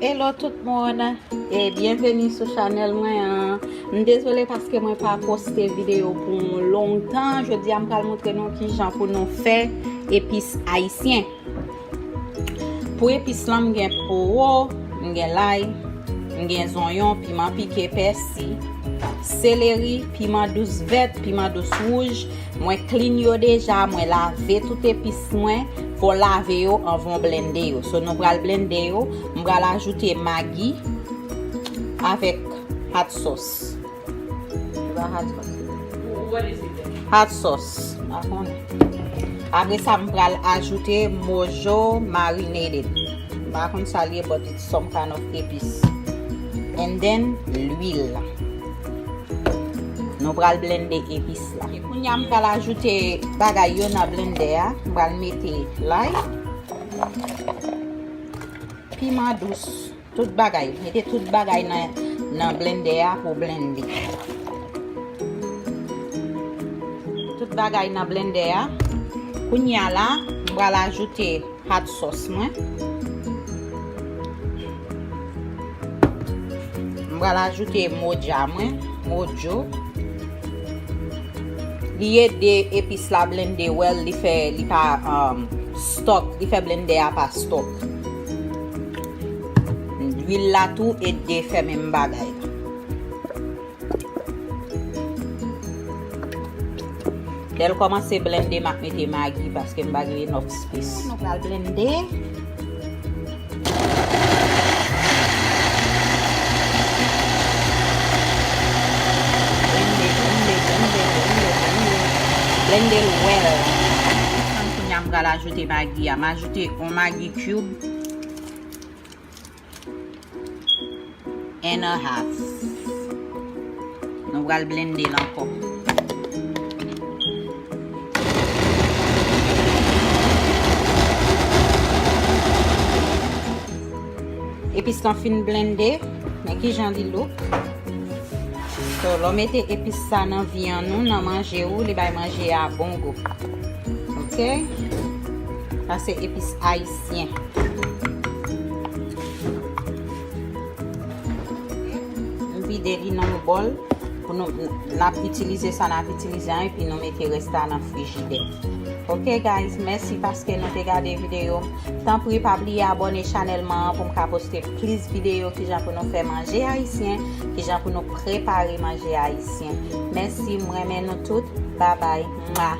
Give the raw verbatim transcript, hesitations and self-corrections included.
Hello tout moun, e byenveni sou chanèl mwen an. M dezole paske mwen pa poste videyo pou yon long tan. Jodi a m pral montre nou kijan pou nou fè epis ayisyen. Pou epis lan, m gen powo, m gen lay, m gen zonyon, piman pike, pèsi, seleri, piman dous vèt, piman dous wouj. Mwen clean yo deja, mwen lave tout epis mwen. Fò lave yo anvan w blende yo. So, nou pral blende yo. M pral ajoute Maggi avèk hot sauce. Se pa hot sauce. Hot sauce. M pa konnen. Apre sa, m pral ajoute Mojo marinated. M pa konn sa l ye, but it's some kind of epis. And then, lwil. Nou pral blende epis la. E kounye a, m pral ajoute bagay yo nan blendè a. M pral mete lay, piman dous, tout bagay. Mete tout bagay nan, nan blendè a pou blende. Tout bagay nan blendè a. Kounye a la, m pral ajoute hot sauce mwen. M pral ajoute Moja mwen, Mojo. Li ede epis la blende well, li fè li pa um, stuck, li fè blendè a pa stuck. Lwil la tou ede fè menm bagay la. Lè l kòmanse blende, m ap mete Maggi paske m pa gen enough space. Nou pral blende. Blende, blende, blende, blende, blende. Blende l well. Kounye a m pral ajoute Maggi a. M ajoute yon Maggi cube. And a half. Nou pral blende l ankò. Epis lan fin blende, men kijan li look. So, lè w mete epis sa nan vyann ou, nan manje ou, li bay manje a bon gou. Ok? Sa se epis ayisyen. M vide li nan yon bòl pou nou, n ap itilize sa n ap itilize an, epi nou mete rès la nan frijidè. Ok guys, mèsi paske nou te gade videyo m. Tanpri pa bliye abòne chanèl mwen an pou m ka poste plis videyo kijan pou nou fè manje ayisyen, kijan pou nou prepare manje ayisyen. Mèsi, m renmen nou tout. Babay. Mwa.